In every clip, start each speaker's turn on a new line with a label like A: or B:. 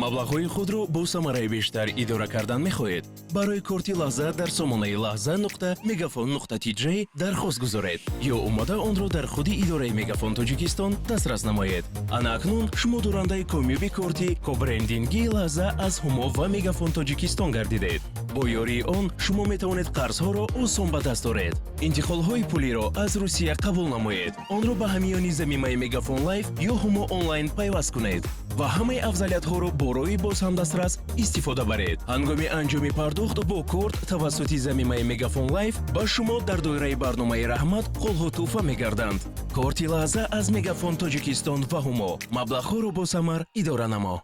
A: Маблағҳои худро бо самараи бештар идора кардан мехоҳед? Барои корти Лаҳза дар сомонаи лаҳза.мегафон.тj дархост гузоред ё омада онро дар худи идораи Мегафон Тоҷикистон дастрас намоед. Ана акнун шумо дорандаи комёби корти кобрендингии Лаҳза аз Ҳумо ва Мегафон Тоҷикистон гардидед. Бо ёрии он шумо метавонед қарзҳоро осон ба даст оред, интиқолҳои пулиро аз Русия қабул намоед, онро ба ҳамиёни замимаи Мегафон Лайф ё Ҳумо Онлайн пайваст кунед ва ҳамаи афзалиятҳоро бо роҳи боз ҳам дастрас истифода баред. Ҳангоми анҷоми пардохт бо корт тавассути замимаи Мегафон Лайф ба шумо дар доираи барномаи Раҳмат қолҳо тӯҳфа мегарданд. Корти Лаҳза аз Мегафон Тоҷикистон ва Ҳумо: маблағҳоро босамар идора намо.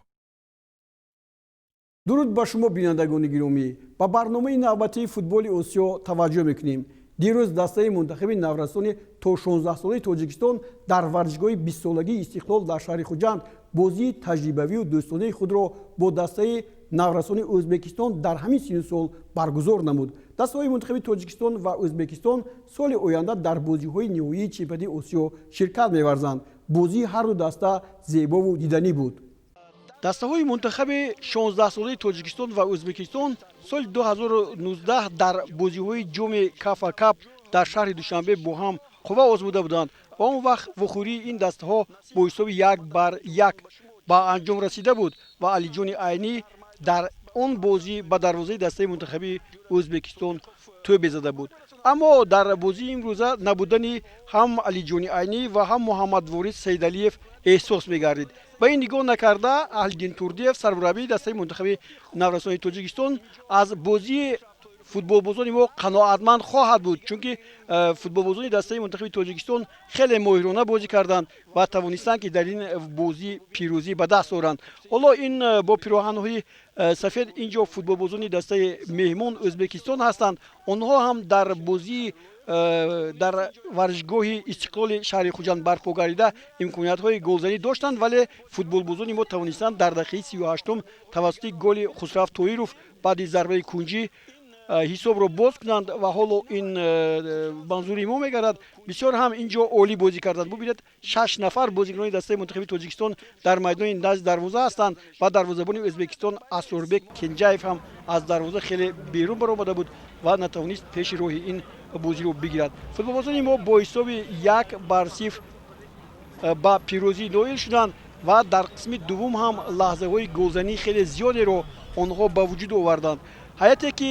B: Дуруд ба шумо, бинандагони гиромӣ! Ба барномаи навбатии Футболи Осиё таваҷҷӯҳ мекунем. Дирӯз дастаи мунтахаби наврасони то 16-солаи Тоҷикистон дар варзишгоҳи 20-солагии Истиқлол дар шаҳри Хуҷанд бозии таҷрибавию дӯстонаи худро бо дастаи наврасони Ӯзбекистон дар ҳамин сину сол баргузор намуд. Дастаҳои мунтахаби Тоҷикистон ва Ӯзбекистон соли оянда дар бозиҳои ниҳоии чемпионати Осиё ширкат меварзанд. Бозии ҳарду даста зебову диданӣ буд.
C: Дастаҳои мунтахаби 16-солаи Тоҷикистон ва Ӯзбекистон соли 2019 дар бозиҳои ҷоми Кафа Кап дар шаҳри Душанбе бо ҳам қувва озмуда буданд ва он вақт вохӯрии ин дастаҳо бо ҳисоби 1-1 ба анҷом расида буд ва Алиҷони Айнӣ дар он бозӣ ба дарвозаи дастаи мунтахаби Ӯзбекистон тӯбе зада буд. Аммо дар бозии имрӯза набудани ҳам Алиҷони Айнӣ ва ҳам Муҳаммадворис Сайдалиев эҳсос мегардид. Ба ин нигоҳ накарда, Аҳлиддин Турдиев, сармураббии дастаи мунтахаби наврасони Тоҷикистон, аз бозии футболбозони мо қаноатманд хоҳад буд, чунки футболбозони дастаи мунтахаби Тоҷикистон хеле моҳирона бозӣ карданд ва тавонистанд, ки дар ин бозӣ пирӯзӣ ба даст оранд. Ҳоло ин бо пироҳанҳои сафед ин ҷо футболбозони дастаи меҳмон Ӯзбекистон ҳастанд. Онҳо ҳам дар бозии дар варзишгоҳи Истиқлоли шаҳри Хуҷанд барпо гардида имкониятҳои голзанӣ доштанд, вале футболбозони мо тавонистанд дар дақиқаи 38-ум тавассути голи Хусрав Тоиров баъди зарбаи кунҷӣ ҳисобро боз кунанд. Ва ҳоло ин манзури мо мегардад. Бисёр ҳам ин ҷо олӣ бозӣ карданд. Бубинед, шаш нафар бозикунони дастаи мунтахаби Тоҷикистон дар майдони назди дарвоза ҳастанд ва дарвозабони Ӯзбекистон Асрорбек Кенҷаев ҳам аз дарвоза хеле берун баромада буд ва натавонист пеши роҳи ин бозиро бигирад. Футболбозони мо бо ҳисоби 1-0 ба пирӯзӣ ноил шуданд ва дар қисми дуввум ҳам лаҳзаҳои голзанӣ хеле зиёдеро онҳо ба вуҷуд оварданд. Ҳайате ки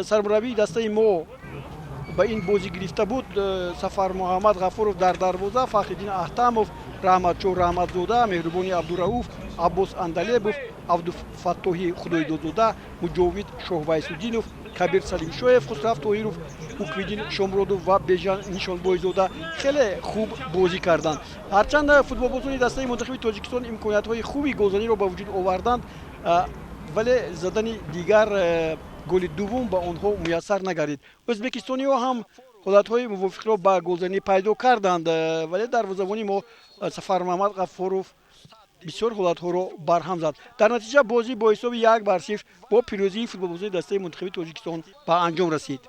C: сармураббии дастаи мо ба ин бозӣ гирифта буд: Сафармуҳаммад Ғафуров дар дарвоза, Фахриддин Аҳтамов, Раҳматшоҳ Раҳматзода, Меҳрубони Абдурауф, Аббос Андалебов, Абдуфаттоҳи Худойдодзода, Муҷовид Шоҳвайсуддинов, Кабир Салимшоев, Хусрав Тоҳиров, Ҳукмиддин Шомуродов ва Бежан Нишонбойзода хеле хуб бозӣ карданд. Ҳарчанд футболбозони дастаи мунтахаби Тоҷикистон имкониятҳои хуби голзаниро ба вуҷуд оварданд, вале задани дигар голи дуввум ба онҳо муяссар нагардид. Ӯзбекистониҳо ҳам ҳолатҳои мувофиқро ба голзанӣ пайдо карданд, вале дарвозабони мо Сафармуҳаммад Ғаффоров бисёр ҳолатҳоро барҳам зад. Дар натиҷа бозӣ бо ҳисоби 1-0 бо пирӯзии футболбозони дастаи мунтахаби Тоҷикистон ба анҷом расид.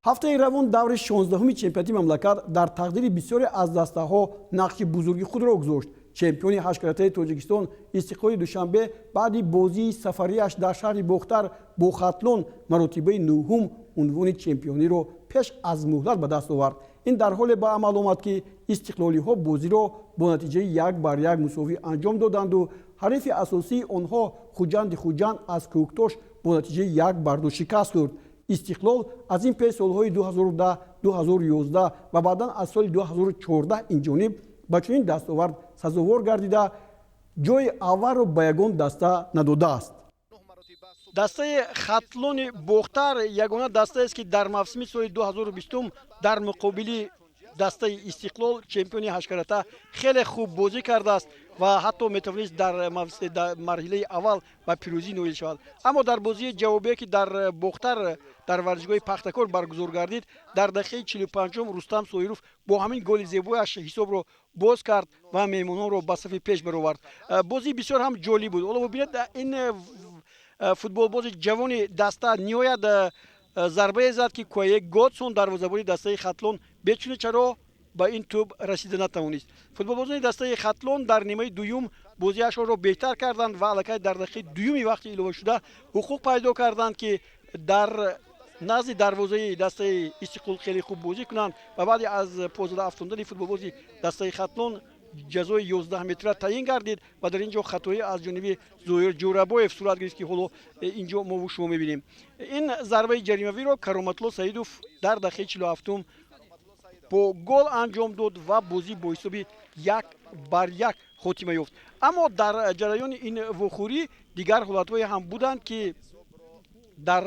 B: Ҳафтаи равон даври 16-уми чемпионати мамлакат дар тақдири бисёре аз дастаҳо нақши бузурги худро гузошт. Чемпиони ҳашткаратаи Тоҷикистон Истиқлоли Душанбе баъди бозии сафарияш дар шаҳри Бохтар бо Хатлон маротибаи нуҳум унвони чемпиониро пеш аз муҳлат ба даст овард. Ин дар ҳоле ба амал омад, ки истиқлолиҳо бозиро бо натиҷаи 1-1 мусовӣ анҷом доданду ҳарифи асосии онҳо Хуҷанди Хуҷанд аз Кӯктош бо натиҷаи 1-2 шикаст хӯрд. Истиқлол аз ин пеш солҳои 2010, 2011 ва баъдан аз соли 2014 инҷониб ба чунин дастовард сазовор гардида, ҷои аввалро ба ягон даста надодааст.
C: Дастаи Хатлони Бохтар ягона дастаест, ки дар мавсими соли 2020 дар муқобили дастаи Истиқлол, чемпиони ҳашткарата, хеле хуб бозӣ кардааст ва ҳатто метавонист дар марҳилаи аввал ба пирӯзӣ ноил шавад. Аммо дар бозии ҷавобие, ки дар Бохтар дар варзишгоҳи Пахтакор баргузор гардид, дар дақиқаи 45-ум Рустам Соиров бо ҳамин голи зебояш ҳисобро боз кард ва меҳмононро ба сафи пеш баровард. Бозӣ бисёр ҳам ҷолиб буд. Ҳоло бубинед, ин футболбози ҷавони даста ниҳоят зарбае зад, ки Куае Годсон, дарвозабони дастаи Хатлон, бечуну чаро Ба ин тӯб расида натавонист. Футболбозони дастаи Хатлон дар нимаи дуюм бозиашонро беҳтар карданд ва аллакай дар дақиқаи дуюми вақти иловашуда ҳуқуқ пайдо карданд, ки дар назди дарвозаи дастаи Истиқлол хеле хуб бозӣ кунанд. Ва баъди аз позада афтондани футболбози дастаи Хатлон ҷазои 11 метра таъин гардид ва дар ин ҷо хатоӣ аз ҷониби Зоир Ҷӯрабоев сурат гирифт, ки ҳоло ин ҷо мову шумо мебинем. Ин зарбаи ҷаримавиро Кароматулло Саидов дар дақиқаи 47-ум бо гол анҷом дод ва бозӣ бо ҳисоби 1-1 хотима ёфт. Аммо дар ҷараёни ин вохӯрӣ дигар ҳолатҳое ҳам буданд, ки дар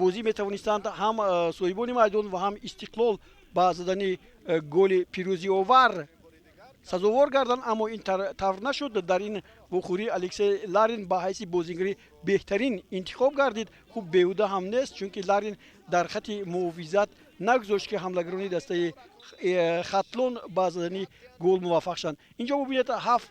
C: бозӣ метавонистанд ҳам соҳибони майдон ва ҳам Истиқлол ба задани голи пирӯзиовар сазовор гарданд, аммо ин тавр нашуд. Дар ин вохӯрӣ Алексей Ларин ба ҳайси бозигари беҳтарин интихоб гардид. Хуб, беҳуда ҳам нест, чунки Ларин дар хати муҳофизат нагузошт, ки ҳамлагарони дастаи Хатлон ба задани гол муваффақ шаванд. Инҷо бубинед,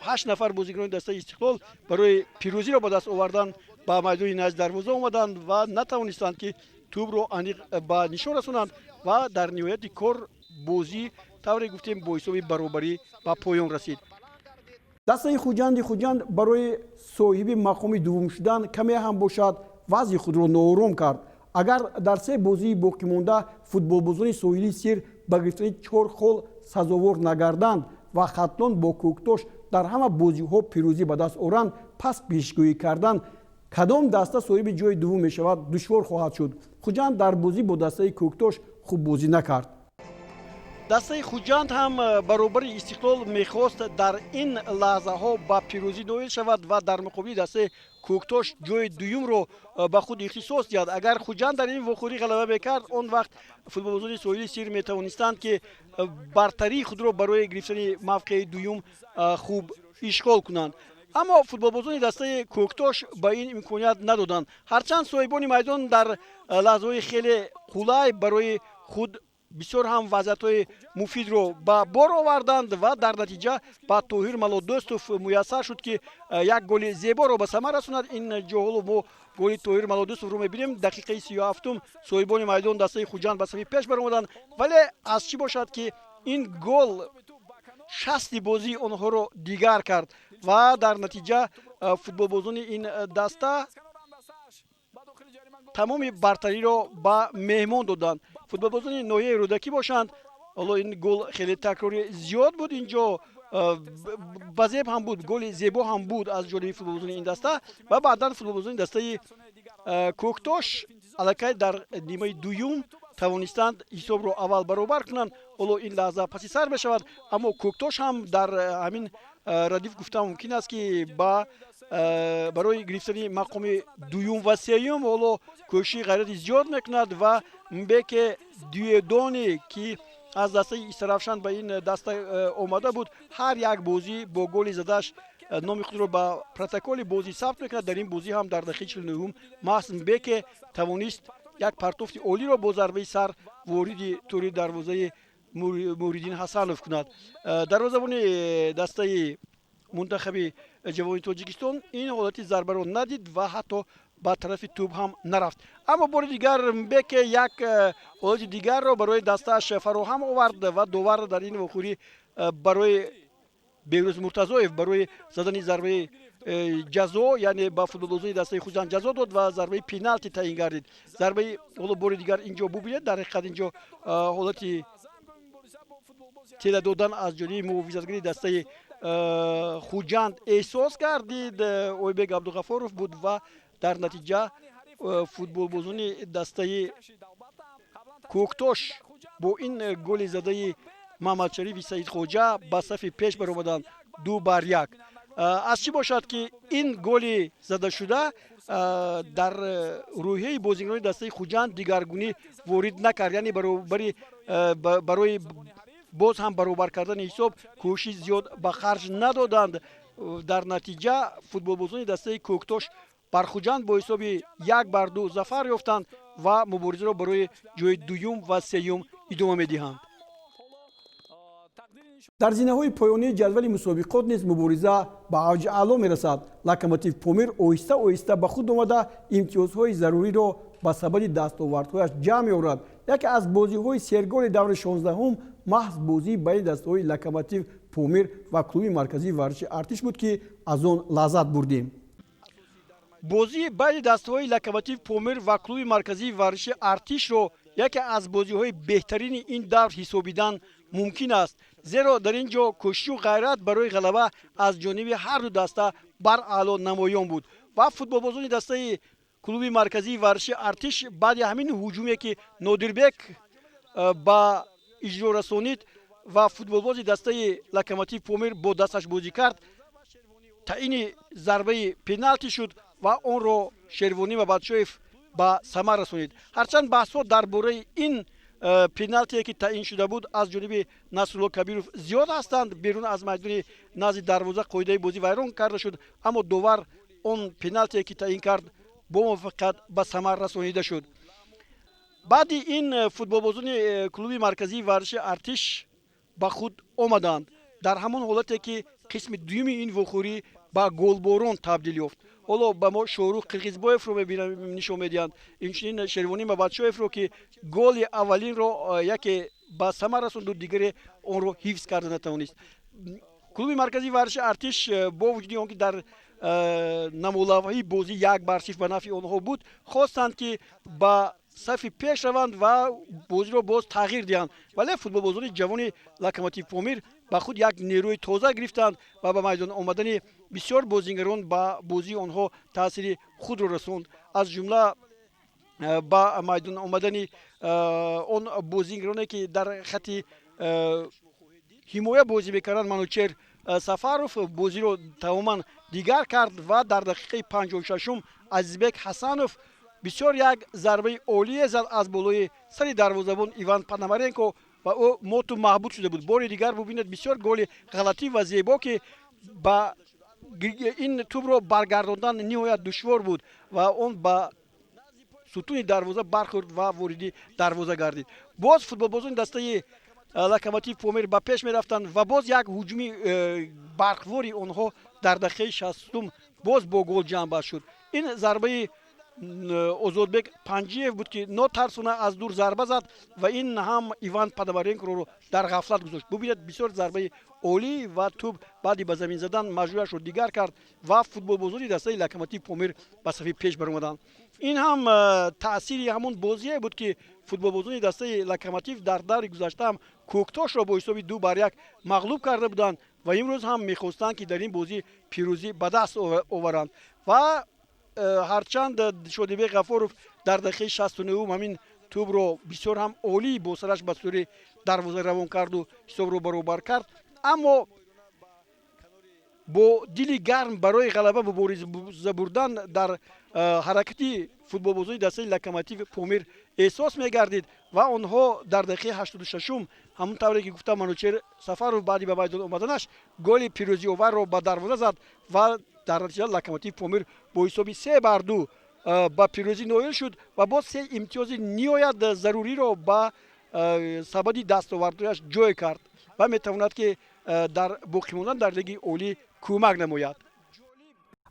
C: ҳашт нафар бозигарони дастаи Истиқлол барои пирӯзиро ба даст овардан ба майдони назди дарвоза омаданд ва натавонистанд, ки тӯбро аниқ ба нишон расонанд. Ва дар ниҳояти кор бозӣ, тавре гуфтем, бо ҳисоби баробарӣ ба поён расид.
B: Дастаи Хуҷанди Хуҷанд барои соҳиби мақоми дуввум шудан каме ҳам бошад вазъи худро ноором кард. Агар дар се бозии боқимонда футболбозони соҳили Сир ба гирифтани чор хол сазовор нагарданд ва Хатлон бо Кӯктош дар ҳама бозиҳо пирӯзӣ ба даст оранд, пас пешгӯӣ кардан, кадом даста соҳиби ҷои дуввум мешавад, душвор хоҳад шуд. Хуҷанд дар бозӣ бо дастаи Кӯктош хуб бозӣ накард.
C: Дастаи Хуҷанд ҳам баробари Истиқлол мехост дар ин лаҳзаҳо ба пирӯзӣ ноил шавад ва дар муқобили дастаи Кӯктош ҷои дуюмро ба худ ихтисос диҳад. Агар Хуҷанд дар ин вохӯрӣ ғалаба мекард, он вақт футболбозони соҳили Сир метавонистанд, ки бартарии худро барои гирифтани мавқеи дуюм хуб ишғол кунанд. Аммо футболбозони дастаи Кӯктош ба ин имконият надоданд. Ҳарчанд соҳибони майдон дар лаҳзаҳои хеле қулай барои худ бисёр ҳам вазъиятҳои муфидро ба бор оварданд ва дар натиҷа ба Тоҳир Малодӯстов муяссар шуд, ки як голи зеборо ба самар расонад. Ин ҷо ҳоло мо голи Тоҳир Малодӯстовро мебинем. Дақиқаи 37-ум соҳибони майдон, дастаи Хуҷанд, ба сафи пеш баромаданд. Вале аз чӣ бошад, ки ин гол шасти бозии онҳоро дигар кард ва дар натиҷа футболбозони ин даста тамоми бартариро ба меҳмон доданд. Футболбозони ноҳияи Рӯдакӣ бошанд, ҳоло ин гол хеле такрори зиёд буд, инҷо базеб ҳам буд, голи зебо ҳам буд аз ҷониби футболбозони ин даста. Ва баъдан футболбозони дастаи Кӯктош аллакай дар нимаи дуюм тавонистанд ҳисобро аввал баробар кунанд. Ҳоло ин лаҳза паси сар мешавад, аммо Кӯктош ҳам дар ҳамин радиф, гуфтан мумкин аст, ки барои гирифтани мақоми дуюм ва сеюм ҳоло кӯшиши ғайрати зиёд мекунад. Ва Мбеке Дюедоне, ки аз дастаи Истаравшан ба ин даста омада буд, ҳар як бозӣ бо голи задааш номи худро ба протоколи бозӣ сабт мекунад. Дар ин бозӣ ҳам дар дақиқаи 49-ум маҳз Мбеке тавонист як партофти олиро бо зарбаи сар вориди тӯри дарвозаи Муҳриддин Ҳасанов кунад. Дарвозабони дастаи мунтахаби ҷавони Тоҷикистон ин ҳолати зарбаро надид ва ҳатто ба тарафи тӯб ҳам нарафт. Аммо бори дигар Мбеке як ҳолати дигарро барои дастааш фароҳам овард ва довар дар ин вохӯрӣ барои Беҳрӯз Муртазоев барои задани зарбаи ҷазо, яъне ба футболбозони дастаи Хуҷанд ҷазо дод ва зарбаи пеналти таъин гардид. Зарбаи ҳоло бори дигар инҷо бубинед. Дар ҳақиқат, инҷо ҳолати тела додан аз ҷониби муҳофизатгари дастаи Хуҷанд эҳсос гардид. Ойбек Абдуғафоров буд ва дар натиҷа футболбозони дастаи Кӯктош бо ин голи задаи Маҳмадшарифи Саидхоҷа ба сафи пеш баромаданд, 2-1. Аз чӣ бошад, ки ин голи задашуда дар рӯҳияи бозигарони дастаи Хуҷанд дигаргунӣ ворид накард, яъне баробари барои боз ҳам баробар кардани ҳисоб кӯшиши зиёд ба харҷ надоданд. Дар натиҷа футболбозони дастаи Кӯктош бар Хуҷанд бо ҳисоби 1-2 зафар ёфтанд ва муборизаро барои ҷои дуюм ва сеюм идома медиҳанд.
B: Дар зинаҳои поёнии ҷадвали мусобиқот низ мубориза ба авҷи аъло мерасад. Локомотив Помир оҳиста оҳиста ба худ омада, имтиёзҳои заруриро Ба сабади дастовардҳояш ҷамъ меорад. Яке аз бозиҳои серголи даври 16-ум маҳз бозии байни дастаҳои Локомотив Помир ва клуби марказии варзиши Артиш буд, ки аз он лаззат бурдем.
C: Бозии байни дастаҳои Локомотив Помир ва клуби марказии варзиши Артишро яке аз бозиҳои беҳтарини ин давр ҳисобидан мумкин аст, зеро дар ин ҷо кӯшишу ғайрат барои ғалаба аз ҷониби ҳар ду даста бараъло намоён буд. Ва футболбозони дастаи клуби марказии варзиши Артиш баъди ҳамин ҳуҷуме, ки Нодирбек ба иҷро расонид ва футболбози дастаи Локомотив Помир бо дасташ бозӣ кард, таъини зарбаи пеналти шуд ва онро Шервонӣ Мабадшоев ба самар расонид. Ҳарчанд баҳсҳо дар бораи ин пеналтие, ки таъин шуда буд аз ҷониби Насрулло Кабиров, зиёд ҳастанд, берун аз майдони назди дарвоза қоидаи бозӣ вайрон карда шуд, аммо довар он пеналтие, ки таъин кард, бо муваффақият ба самар расонида шуд. Баъди ин футболбозони клуби марказии варзиши Артиш ба худ омаданд дар ҳамон ҳолате, ки қисми дуюми ин вохӯрӣ ба голборон табдил ёфт. Ҳоло ба мо Шоҳрух Қирғизбоевро нишон медиҳанд, инчунин Шервонӣ Мабадшоевро, ки голи аввалинро яке ба самар расонду, дигаре онро ҳифз карда натавонист. Клуби марказии варзиши Артиш бо вуҷуди он ки дар намолавҳаи бозӣ 1-0 ба нафъи онҳо буд, хостанд, ки ба сафи пеш раванд ва бозиро боз тағйир диҳанд, вале футболбозони ҷавони Локомотив Помир ба худ як нерӯи тоза гирифтанд ва ба майдон омадани бисёр бозигарон ба бозии онҳо таъсири худро расонд. Аз ҷумла ба майдон омадани он бозигароне, ки дар хати ҳимоя бозӣ мекарданд. Манучер Сафаров бозиро тамоман дигар кард ва дар дақиқаи 56-ум Азизбек Ҳасанов бисёр як зарбаи олие зад аз болои сари дарвозабон Иван Пономаренко ва ӯ моту маҳбуд шуда буд. Бори дигар бубинед, бисёр голи ғалатӣ ва зебо, ки ба ин тӯбро баргардондан ниҳоят душвор буд ва он ба сутуни дарвоза бархӯрд ва вориди дарвоза гардид. Боз футболбозони дастаи Локомотив Помир ба пеш мерафтанд ва боз як ҳуҷуми барқвори онҳо дар дақиқаи 60-ум боз бо гол ҷамъбаст шуд. Ин зарбаи Озодбек Панҷиев буд, ки нотарсона аз дур зарба зад ва ин ҳам Иван Пономаренкоро дар ғафлат гузошт. Бубинед, бисёр зарбаи олӣ ва тӯб баъди ба замин задан маҷрояшро дигар кард ва футболбозони дастаи Локомотив Помир ба сафи пеш баромаданд. Ин ҳам таъсири ҳамон бозие буд, ки футболбозони дастаи Локомотив дар даври гузашта ҳам Кӯктошро бо ҳисоби 2-1 мағлуб карда буданд ва имрӯз ҳам мехостанд, ки дар ин бозӣ пирӯзӣ ба даст оваранд. Ва ҳарчанд Шодибек Ғафоров дар дақиқаи 69-ум ҳамин тӯбро бисёр ҳам олӣ бо сараш ба сӯри дарвоза равон карду ҳисобро баробар кард, аммо бо дили гарм барои ғалаба мубориза бурдан дар ҳаракати футболбозони дастаи Локомотив Помир эҳсос мегардид ва онҳо дар дақиқаи 86-ум, ҳамон тавре ки гуфтам, Манучер Сафаров баъди ба майдон омаданаш голи пирӯзиоварро ба дарвоза зад ва дар натиҷа Локомотив Помир бо ҳисоби 3-2 ба пирӯзӣ ноил шуд ва боз се имтиёзи ниҳоят заруриро ба сабади дастовардҳояш ҷой кард ва метавонад, ки дар боқӣ мондан дар лиги олӣ кӯмак намояд.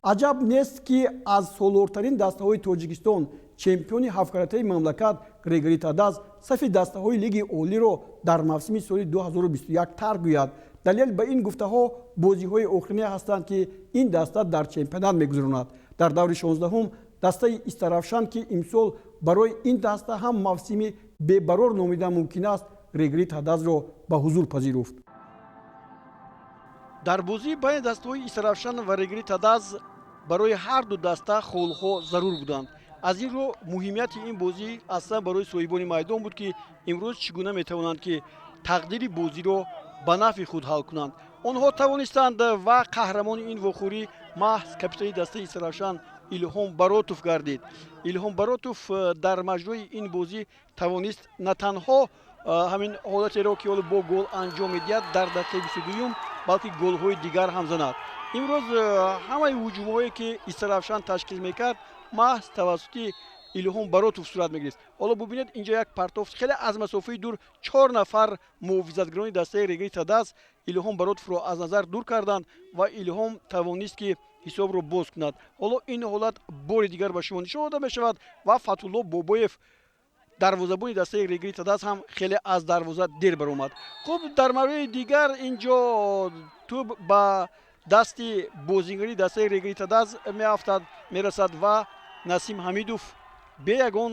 B: Аҷаб нест, ки аз солортарин дастаҳои Тоҷикистон, чемпиони ҳафткаратаи мамлакат Регри Тадаз сафи дастаҳои лиги олиро дар мавсими соли 2021 тарк гӯяд. Далел ба ин гуфтаҳо бозиҳои охирине ҳастанд, ки ин даста дар чемпионат мегузаронад. Дар даври 16-ум дастаи Истаравшан, ки имсол барои ин даста ҳам мавсими бебарор номида мумкин аст, Регри Тадазро ба ҳузур пазируфт.
C: Дар бозии байни дастаҳои Истаравшан ва Регри Тадаз барои ҳар ду даста холҳо зарур буданд. Аз ин рӯ муҳимияти ин бозӣ аслан барои соҳибони майдон буд, ки имрӯз чӣ гуна метавонанд, ки тақдири бозиро ба нафъи худ ҳал кунанд. Онҳо тавонистанд ва қаҳрамони ин вохӯрӣ маҳз капитани дастаи Истаравшан Илҳом Баротов гардид. Илҳом Баротов дар маҷрӯи ин бозӣ тавонист на танҳо ҳамин ҳолатеро, ки ҳоло бо гол анҷом медиҳад дар дақиқаи 22-юм, балки голҳои дигар ҳам занад. Имрӯз ҳамаи ҳуҷумҳое, ки Истаравшан ташкил мекард, маҳз тавассути Илҳом Баротов сурат мегирифт. Ҳоло бубинед, инҷо як партоф хеле аз масофаи дур, чор нафар муҳофизатгарони дастаи Регри Тадаз Илҳом Баротовро аз назар дур карданд ва Илҳом тавонист, ки Ҳисобро боз кунад. Ҳоло ин ҳолат бори дигар ба шумо нишон дода мешавад ва Фатҳулло Бобоев, дарвозабони дастаи Регри Тадаз, ҳам хеле аз дарвоза дер баромад. Хуб, дар мавриди дигар ин ҷо тӯб ба дасти бозингари дастаи Регри Тадаз меафтад, мерасад ва Насим Ҳамидов бе ягон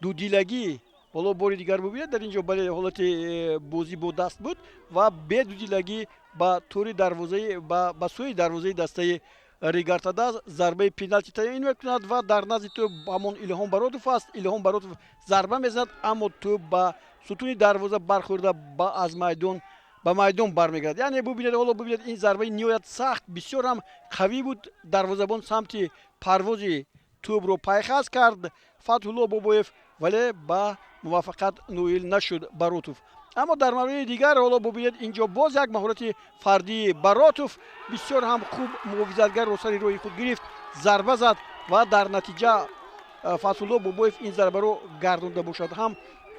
C: дудилагӣ, ҳоло бори дигар бубинед, дар ин ҷо, бале, ҳолати бозӣ бо даст буд ва бе дудилагӣ ба тӯри дарвозаи ба сӯи дарвозаи дастаи Регар-ТадАЗ зарбаи пеналти таъин мекунад ва дар назди тӯб ҳамон Илҳом Баротов аст. Илҳом Баротов зарба мезанад, аммо тӯб ба сутуни дарвоза бархӯрда, ба аз майдон ба майдон бармегардад. Яъне бубинед, ҳоло бубинед, ин зарбаи ниҳоят сахт, бисёр ҳам қавӣ буд. Дарвозабон самти парвози тӯбро пайхас кард, Фатҳулло Бобоев, вале ба муваффақият ноил нашуд Баротов. Аммо дар мавриди дигар ҳоло бубинед, ин ҷо боз як маҳорати фардии Баротов, бисёр ҳам хуб муҳофизатгарро сари роҳи худ гирифт, зарба зад ва дар натиҷа Фатҳулло Бобоев ин зарбаро гардонда бошад ҳам,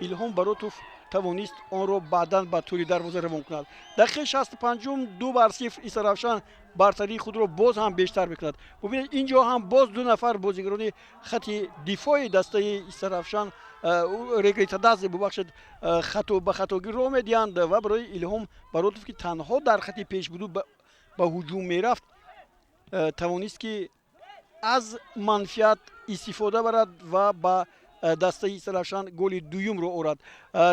C: Илҳом Баротов тавонист онро баъдан ба тӯри дарвоза равон кунад. Дақиқаи 65-ум, 2-0, Истаравшан бартарии худро боз ҳам бештар мекунад. Бубинед, ин ҷо ҳам боз ду нафар бозигарони хати дифои дастаи Истаравшан, Регри Тадаз, бубахшед, хато ба хатогӣ роҳ медиҳанд ва барои Илҳом Баротов, ки танҳо дар хати пеш буду ба ҳуҷум мерафт, тавонист, ки аз манфиат истифода барад ва ба дастаи Истаравшан голи дуюмро орад.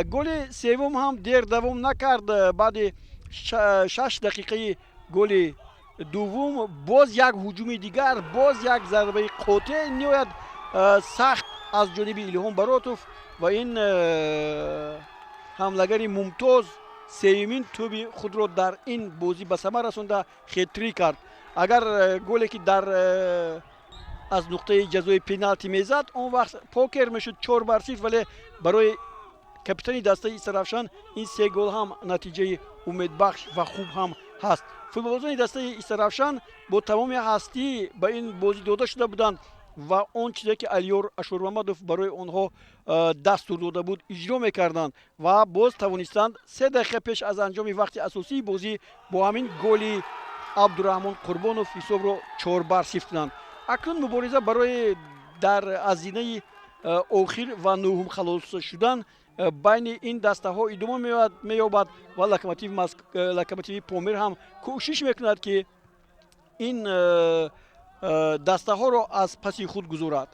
C: Голи севум ҳам дер давом накард. Баъди 6 дақиқаи голи дуввум боз як ҳуҷуми дигар, боз як зарбаи қотеъ, ниҳоят сахт аз ҷониби Илҳом Баротов ва ин ҳамлагари мумтоз сеюмин тӯби худро дар ин бозӣ ба самар расонда, хет-трик кард. Агар голе, ки дар аз нуқтаи ҷазои пеналти мезад, он вақт покер мешуд, 4-0, вале барои капитани дастаи Истаравшан ин се гол ҳам натиҷаи умедбахш ва хуб ҳам ҳаст. Футболбозони дастаи Истаравшан бо тамоми ҳастӣ ба ин бозӣ дода шуда буданд ва он чизе, ки Алиёр Ашурмамадов барои онҳо дастур дода буд, иҷро мекарданд ва боз тавонистанд 3 дақиқа пеш аз анҷоми вақти асосии бозӣ бо ҳамин голи Абдураҳмон Қурбонов ҳисобро 4-0 кунанд. Акнун мубориза барои дар аз зинаи охир ва нӯҳум халос шудан байни ин дастаҳо идома меёбад ва Локомотиви Помир ҳам кӯшиш мекунад, ки ин дастаҳоро аз паси худ гузорад.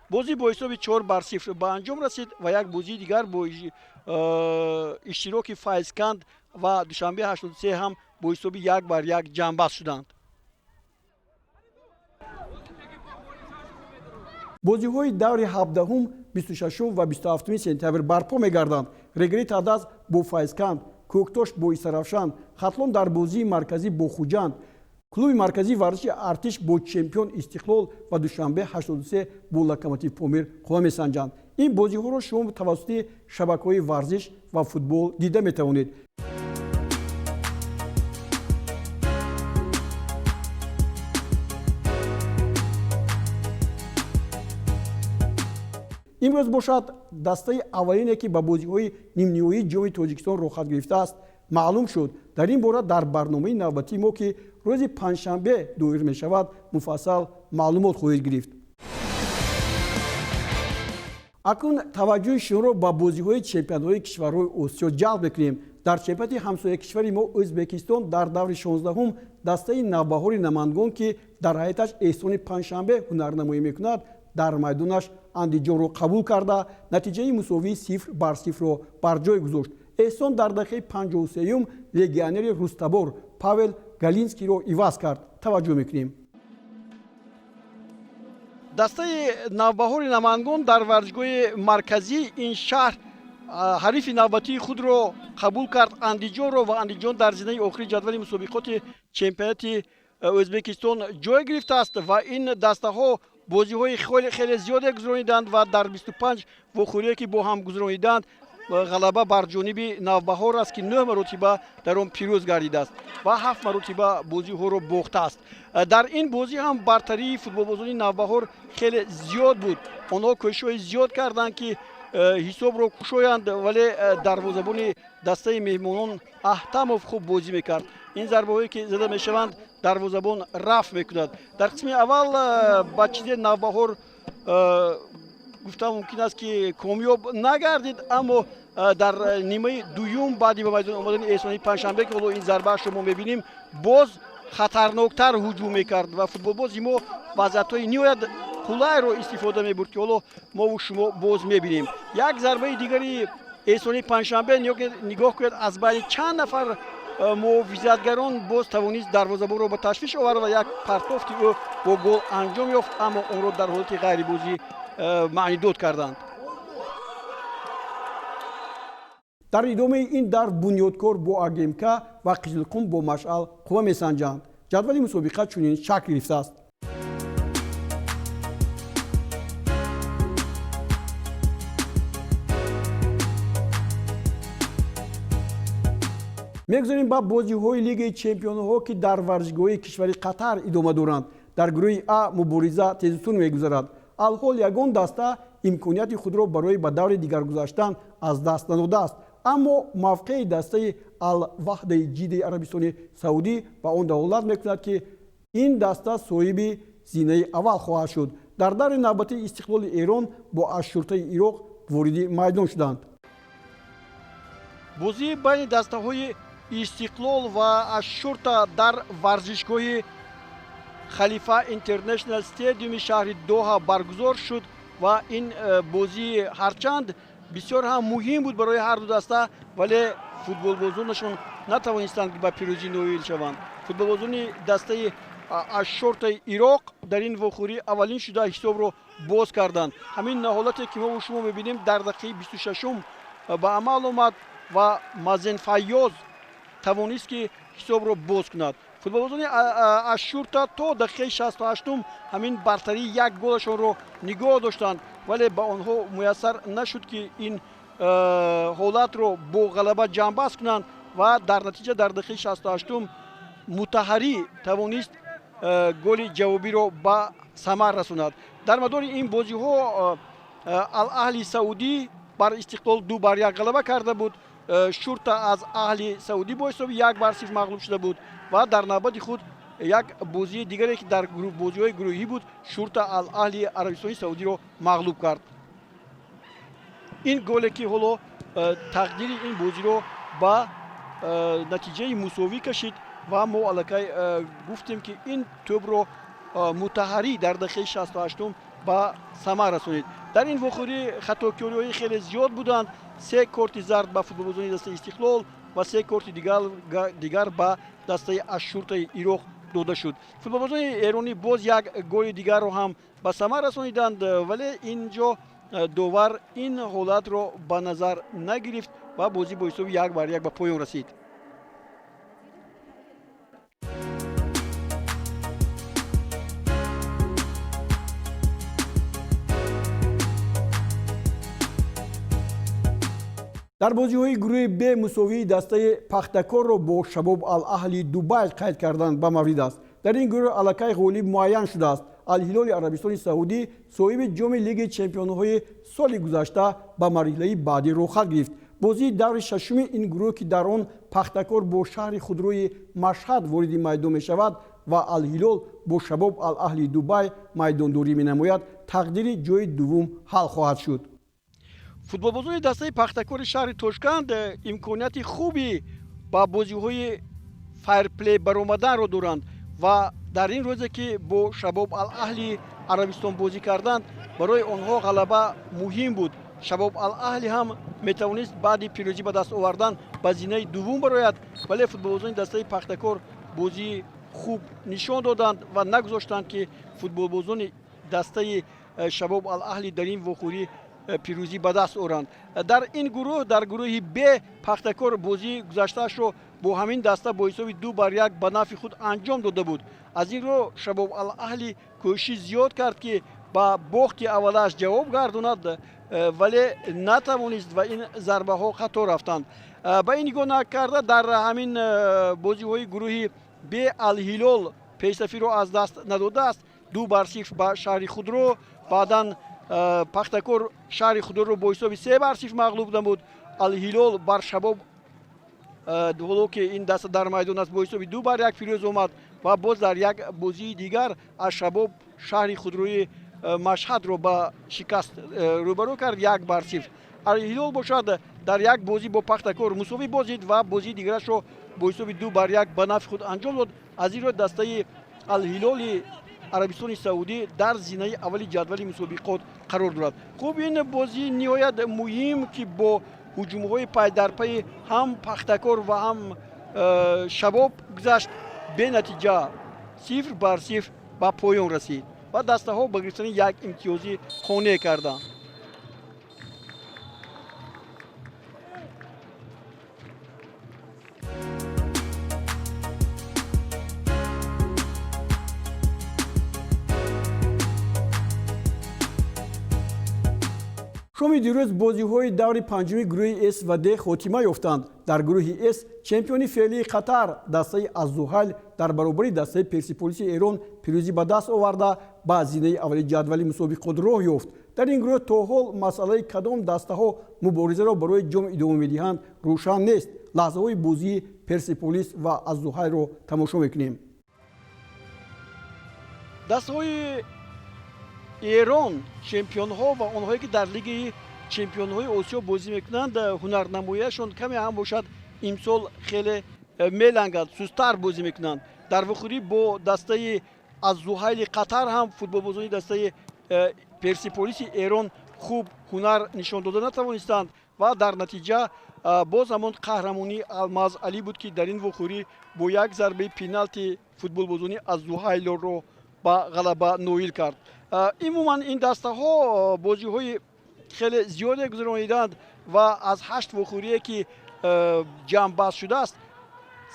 C: Бозӣ бо ҳисоби 4-0 ба анҷом расид ва як бозии дигар бо иштироки Файзканд ва Душанбе 83 ҳам бо ҳисоби 1-1 ҷамъбаст шуданд.
B: Бозиҳои даври 17-ум 26 ва 27 сентябр барпо мегарданд. Регри Тадаз бо Файзканд, Кӯктош бо Истаравшан, Хатлон дар бозии марказӣ бо Хуҷанд, клуби марказии варзиши Артиш бо чемпион Истиқлол ва Душанбе 83 бо Локомотив Помир қувва месанҷанд. Ин бозиҳоро шумо тавассути шабакаҳои варзиш ва футбол дида метавонед. Имрӯз бошад, дастаи аввалине, ки ба бозиҳои нимниҳоии Ҷоми Тоҷикистон роҳхат гирифтааст, маълум шуд. Дар ин бора дар барномаи навбатии мо, ки рӯзи панҷшанбе доир мешавад, муфассал маълумот хоҳед гирифт. Акнун таваҷҷӯҳи шуморо ба бозиҳои чемпионатҳои кишварҳои Осиё ҷалб мекунем. Дар чемпионати ҳамсоя кишвари мо Ӯзбекистон дар даври 16-ум дастаи Навбаҳори Намангон, ки дар ҳайаташ Эҳсони Панҷшанбе ҳунарнамоӣ мекунад, дар майдонаш Андиҷонро қабул карда, натиҷаи мусовии 0-0-ро бар ҷой гузошт. Эҳсон дар дақиқаи 53-юм легионери рустабор Павел Галинскийро иваз кард. Таваҷҷӯҳ мекунем.
C: Дастаи Навбаҳори Намангон дар варзишгоҳи марказии ин шаҳр ҳарифи навбатии худро қабул кард, Андиҷонро, ва Андиҷон дар зинаи охири ҷадвали мусобиқоти чемпионати Ӯзбекистон ҷой гирифтааст. Ва ин дастаҳо бозиҳои хеле зиёде гузарониданд ва дар 25 вохӯрие, ки бо ҳам гузарониданд, ғалаба бар ҷониби Навбаҳор аст, ки нӯҳ маротиба дар он пирӯз гардидааст ва ҳафт маротиба бозиҳоро бохтааст. Дар ин бозӣ ҳам бартарии футболбозони Навбаҳор хеле зиёд буд. Онҳо кӯшишҳои зиёд карданд, ки ҳисобро кушоянд, вале дарвозабони дастаи меҳмонон Аҳтамов хуб бозӣ мекард. Ин зарбаҳое ки зада мешаванд, дарвозабон рафт мекунад. Дар қисми аввал ба чизе Навбаҳор гуфтан мумкин аст, ки комёб нагардид, аммо дар нимаи дуюм баъди ба майдон омадани Эҳсони Панҷшанбе, ки ҳоло ин зарбаашро мо мебинем, боз хатарноктар ҳуҷум мекард ва футболбози мо вазъиятҳои ниҳоят қулайро истифода мебурд, ки ҳоло мову шумо боз мебинем. Як зарбаи дигари Эҳсони Панҷшанбе, нигоҳ кунед, аз байни чанд нафар муҳофизатгарон боз тавонист дарвозабонро ба ташвиш овард ва як партофти ӯ бо гол анҷом ёфт, аммо онро дар ҳолати ғайрибозӣ маънидод карданд.
B: Дар идомаи ин дар Бунёдкор бо АГМК ва Қизилқум бо Машъал қувва месанҷанд. Ҷадвали мусобиқа чунин шакл гирифтааст. Мегузарем ба бозиҳои Лигаи чемпионҳо, ки дар варзишгоҳи кишвари Қатар идома доранд. Дар гурӯҳи А мубориза тезутун мегузарад. Алҳол ягон даста имконияти худро барои ба даври дигар гузаштан аз даст надодааст, аммо мавқеи дастаи Алваҳдаи Ҷидаи Арабистони Саудӣ ба он далолат мекунад, ки ин даста соҳиби зинаи аввал хоҳад шуд. Дар даври навбатии Истиқлоли Эрон бо Ашшуртаи Ироқ вориди майдон шуданд.
C: Бозии байни дастаҳои Истиқлол ва Ашшурта дар варзишгоҳи Халифа Интернешнал Стадиуми шаҳри Доҳа баргузор шуд ва ин бозӣ ҳарчанд бисёр ҳам муҳим буд барои ҳар ду даста, вале футболбозонашон натавонистанд ба пирӯзӣ ноил шаванд. Футболбозони дастаи Ашшортаи Ироқ дар ин вохӯрӣ аввалин шуда ҳисобро боз карданд. Ҳамин ҳолате ки мо шумо мебинем, дар дақиқаи 26-ум ба амал омад ва Мазен Файёз тавонист, ки ҳисобро боз кунад. Футболбозони Ашшурта то дақиқаи 68-ум ҳамин бартарии як голашонро нигоҳ доштанд, вале ба онҳо муяссар нашуд, ки ин ҳолатро бо ғалаба ҷамъбаст кунанд ва дар натиҷа дар дақиқаи 68-ум Мутаҳарӣ тавонист голи ҷавобиро ба самар расонад. Дар мадори ин бозиҳо Алаҳли Саудӣ бар Истиқлол 2-1 ғалаба карда буд. Шурта аз Аҳли Саудӣ бо ҳисоби 1-0 мағлуб шуда буд ва дар навбати худ як бозии дигаре, ки дар бозиҳои гурӯҳӣ буд, Шурта Ал-Аҳли Арабистони Саудиро мағлуб кард. Ин голе, ки ҳоло тақдири ин бозиро ба натиҷаи мусовӣ кашид ва мо аллакай гуфтем, ки ин тӯбро Мутаҳарӣ дар дақиқаи 68-ум ба самар расонид. Дар ин вохӯрӣ хатокориҳои хеле зиёд буданд. Се корти зард ба футболбозони дастаи Истиқлол ва се корти дигар ба дастаи Ашшуртаи Ироқ дода шуд. Футболбозони эронӣ боз як голи дигарро ҳам ба самар расониданд, вале ин ҷо довар ин ҳолатро ба назар нагирифт ва бозӣ бо ҳисоби 1-1 ба поён расид.
B: Дар бозиҳои гурӯҳи Б мусовии дастаи Пахтакорро бо Шабоб Алаҳли Дубай қайд кардан ба маврид аст. Дар ин гурӯҳ аллакай ғолиб муайян шудааст. Алҳилоли Арабистони Саудӣ, соҳиби ҷоми Лигаи чемпионҳои соли гузашта, ба марҳилаи баъдӣ роҳхат гирифт. Бозии даври шашуми ин гурӯҳ, ки дар он Пахтакор бо шаҳри худрои Машҳад вориди майдон мешавад ва Алҳилол бо Шабоб Алаҳли Дубай майдондорӣ менамояд, тақдири ҷои дуввум ҳал хоҳад шуд.
C: Футболбозони дастаи Пахтакори шаҳри Тошканд имконияти хуби ба бозиҳои файрплей баромаданро доранд ва дар ин рӯзе, ки бо Шабоб Алаҳли Арабистон бозӣ карданд, барои онҳо ғалаба муҳим буд. Шабоб Алаҳли ҳам метавонист баъди пирӯзӣ ба даст овардан ба зинаи дуввум барояд, вале футболбозони дастаи Пахтакор бозии хуб нишон доданд ва нагузоштанд, ки футболбозони дастаи Шабоб Алаҳли дар ин вохӯрӣ пирӯзӣ ба даст оранд. Дар ин гурӯҳ, дар гурӯҳи Б, Пахтакор бозии гузаштаашро бо ҳамин даста бо ҳисоби 2-1 ба нафъи худ анҷом дода буд. Аз ин рӯ Шабоб Алаҳли кӯшиши зиёд кард, ки ба бохти аввалааш ҷавоб гардонад, вале натавонист ва ин зарбаҳо хато рафтанд. Ба ин нигоҳ накарда, дар ҳамин бозиҳои гурӯҳи Б Алҳилол пешсафиро аз даст надодааст, 2-0 ба шаҳри худро, баъдан Пахтакор шаҳри Худроро бо ҳисоби 3-0 мағлуб намуд. Алҳилол бар Шабоб, ҳоло ки ин даста дар майдон аст, бо ҳисоби 2-1 пирӯз омад ва боз дар як бозии дигар аз Шабоб шаҳри Худрои Машҳадро ба шикаст рӯбарӯ кард 1-0. Алҳилол бошад, дар як бозӣ бо Пахтакор мусовӣ бозид ва бозии дигарашро бо ҳисоби 2-1 ба нафъи худ анҷом дод. Аз ин рӯ дастаи Алҳилоли Арабистони Саудӣ дар зинаи аввали ҷадвали мусобиқот қарор дорад. Хуб, ин бозии ниҳоят муҳим, ки бо ҳуҷумҳои пайдарпайи ҳам Пахтакор ва ҳам Шабоб гузашт, бенатиҷа 0-0 ба поён расид ва дастаҳо ба гирифтани як имтиёзӣ қонеъ карданд.
B: Шоми дирӯз бозиҳои даври панҷуми гурӯҳи С ва Д хотима ёфтанд. Дар гурӯҳи С чемпиони феълии Қатар, дастаи Аззуҳайл, дар баробари дастаи Персиполиси Эрон пирӯзӣ ба даст оварда, ба зинаи аввали ҷадвали мусобиқот роҳ ёфт. Дар ин гурӯҳ то ҳол масъалаи кадом дастаҳо муборизаро барои ҷом идома медиҳанд рӯшан нест. Лаҳзаҳои бозии Персиполис ва Аззуҳайлро тамошо мекунем.
C: Дастаҳои Эрон, чемпионҳо ва онҳое ки дар Лигаи чемпионҳои Осиё бозӣ мекунанд, ҳунарнамоияшон каме ҳам бошад, имсол хеле мелангад, сусттар бозӣ мекунанд. Дар вохӯрӣ бо дастаи Аззуҳайли Қатар ҳам футболбозони дастаи Персиполиси Эрон хуб ҳунар нишон дода натавонистанд ва дар натиҷа боз ҳамон қаҳрамонии Алмаз Алӣ буд, ки дар ин вохӯрӣ бо як зарбаи пеналти футболбозони Аззуҳайлро ба ғалаба ноил кард. Умуман ин дастаҳо бозиҳои хеле зиёде гузарониданд ва аз 8 вохӯрие ки ҷамъбаст шудааст,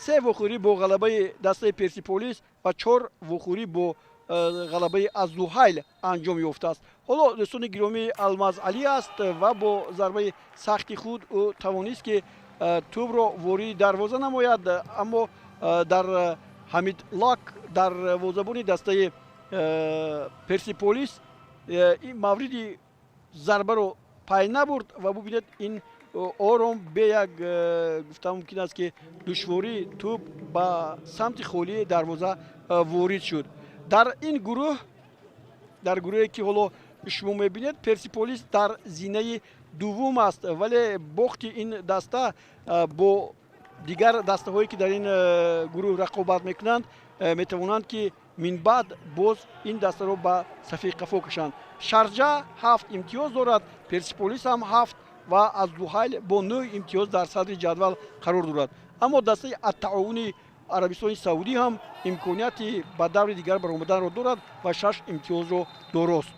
C: 3 вохӯрӣ бо ғалабаи дастаи Персиполис ва 4 вохӯрӣ бо ғалабаи Аззуҳайл анҷом ёфтааст. Ҳоло, дӯстони гиромӣ, Алмаз Алӣ аст ва бо зарбаи сахти худ ӯ тавонист, ки тӯбро вориди дарвоза намояд, аммо дар Ҳамид Лак, дарвозабони дастаи Персиполис, ин мавриди зарбаро пай набурд ва бубинед, ин ором, бе як, гуфта мумкин аст ки, душворӣ тӯб ба самти холии дарвоза ворид шуд. Дар ин гурӯҳ, дар гурӯҳе ки ҳоло шумо мебинед, Персиполис дар зинаи дуввум аст, вале бохти ин даста бо дигар дастаҳое ки дар ин гурӯҳ рақобат мекунанд, метавонанд ки минбаъд боз ин дастаро ба сафи қафо кашанд. Шарҷа 7 имтиёз дорад, Персиполис ҳам 7 ва Аззуҳайл бо 9 имтиёз дар садри ҷадвал қарор дорад. Аммо дастаи Аттаовуни Арабистони Саудӣ ҳам имконияти ба даври дигар баромаданро дорад ва 6 имтиёзро дорост.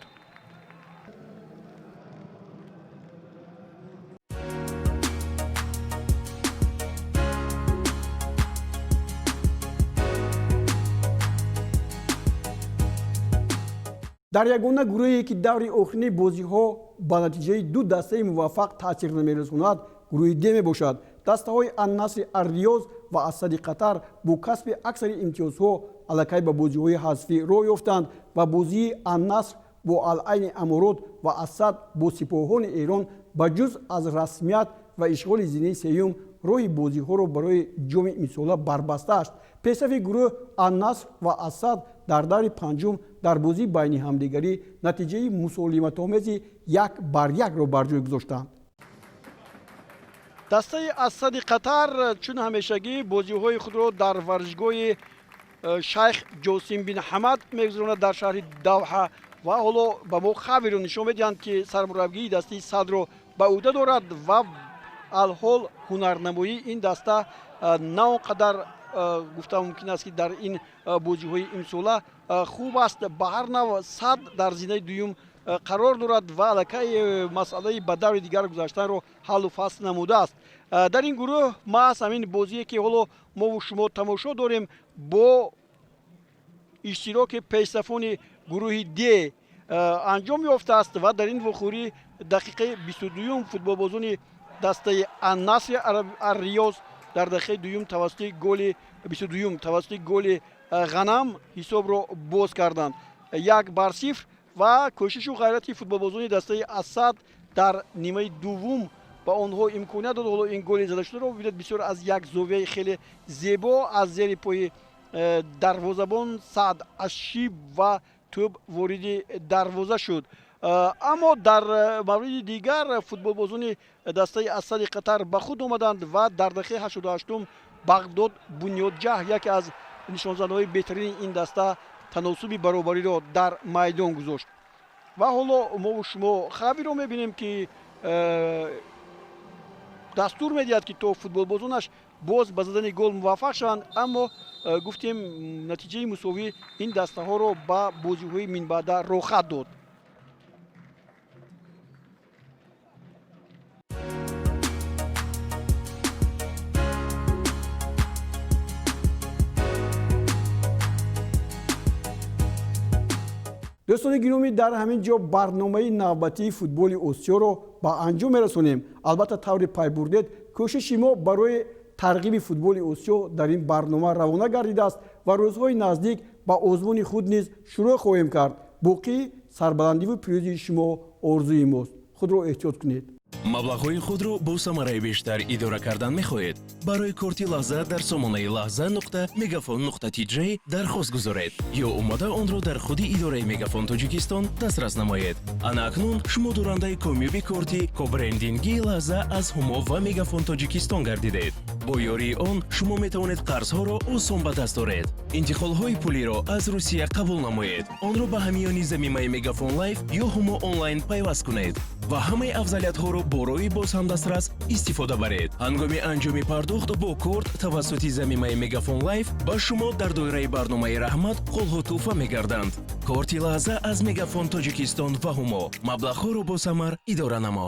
B: Дар ягона гурӯҳе ки даври охирини бозиҳо ба натиҷаи ду дастаи муваффақ таъсир намерасонад, гурӯҳи Д мебошад. Дастаҳои Аннасри Арриёз ва Ассади Қатар бо касби аксари имтиёзҳо аллакай ба бозиҳои ҳазфӣ роҳ ёфтанд ва бозии Аннаср бо Алайни Аморот ва Ассад бо Сипоҳони Эрон ба ҷуз аз расмият ва ишғоли зинаи сеюм роҳи бозиҳоро барои ҷоми имсола барбаста аст. Пешсафи гурӯҳ Аннаср ва Ассад дар даври панҷум дар бозии байни ҳамдигарӣ натиҷаи мусолиматомези 1-1-ро бар ҷой гузоштанд.
C: Дастаи Ассади Қатар чун ҳамешагӣ бозиҳои худро дар варзишгоҳи Шайх Ҷосим бин Ҳамад мегузаронад дар шаҳри Давҳа ва ҳоло ба мо Хавиро нишон медиҳанд, ки сармураббии дастаи Садро ба ӯҳда дорад ва алҳол ҳунарнамоии ин даста на он қадар, гуфта мумкин аст ки, дар ин бозиҳои имсола хуб аст. Ба ҳар нав Сад дар зинаи дуюм қарор дорад ва аллакай масъалаи ба даври дигар гузаштанро ҳаллу фасл намудааст. Дар ин гурӯҳ маҳз ҳамин бозие ки ҳоло мову шумо тамошо дорем, бо иштироки пешсафони гурӯҳи Д анҷом ёфтааст ва дар ин вохӯрӣ дақиқаи 22-юм футболбозони дастаи Аннасри Арриёз дар дақиқаи дуюм тавассути голи 22-юм тавассути голи Ғанам ҳисобро боз карданд, 1-0. Ва кӯшишу ғайрати футболбозони дастаи Асад дар нимаи дуввум ба онҳо имконият дод. Ҳоло ин голи задашударо бибинед, бисёр аз як зовияи хеле зебо, аз зери пои дарвозабон Саъд Ашиб ва тӯб вориди дарвоза шуд. Аммо дар мавриди дигар футболбозони дастаи Асади Қатар ба худ омаданд ва дар дақиқаи 88-ум Бағдод Бунёдҷаҳ, яке аз нишонзандаҳои беҳтарини ин даста, таносуби баробариро дар майдон гузошт. Ва ҳоло мову шумо Хавиро мебинем, ки дастур медиҳад, ки то футболбозонаш боз ба задани гол муваффақ шаванд. Аммо гуфтем, натиҷаи мусовӣ ин дастаҳоро ба бозиҳои минбаъда роҳхат дод.
B: Дӯстони гиромӣ, дар ҳамин ҷо барномаи навбатии футболи Осиёро ба анҷом мерасонем. Албатта, тавре пай бурдед, кӯшиши мо барои тарғиби футболи Осиё дар ин барнома равона гардидааст ва рӯзҳои наздик ба озмуни худ низ шурӯъ хоҳем кард. Боқӣ сарбаландиву пирӯзии шумо орзуи мост. Худро эҳтиёт кунед.
A: Маблағҳои худро бо самараи бештар идора кардан мехоҳед? Барои корти Лаҳза дар сомонаи лаҳза.мегафон.тj дархост гузоред ё омада онро дар худи идораи Мегафон Тоҷикистон дастрас намоед. Ана акнун шумо дорандаи комёби корти кобрендингии Лаҳза аз Ҳумо ва Мегафон Тоҷикистон гардидед. Бо ёрии он шумо метавонед қарзҳоро осон ба даст оред, интиқолҳои пулиро аз Русия қабул намоед, онро ба ҳамиёни замимаи Мегафон Лайф ё Ҳумо Онлайн пайваст кунед ва ҳамаи афзалиятҳоро бо роҳи боз ҳам дастрас истифода баред. Ҳангоми анҷоми пардохт бо корт тавассути замимаи Мегафон Лайф ба шумо дар доираи барномаи Раҳмат қолҳо тӯҳфа мегарданд. Корти Лаҳза аз Мегафон Тоҷикистон ва Ҳумо. Маблағҳоро бо самар идора намо.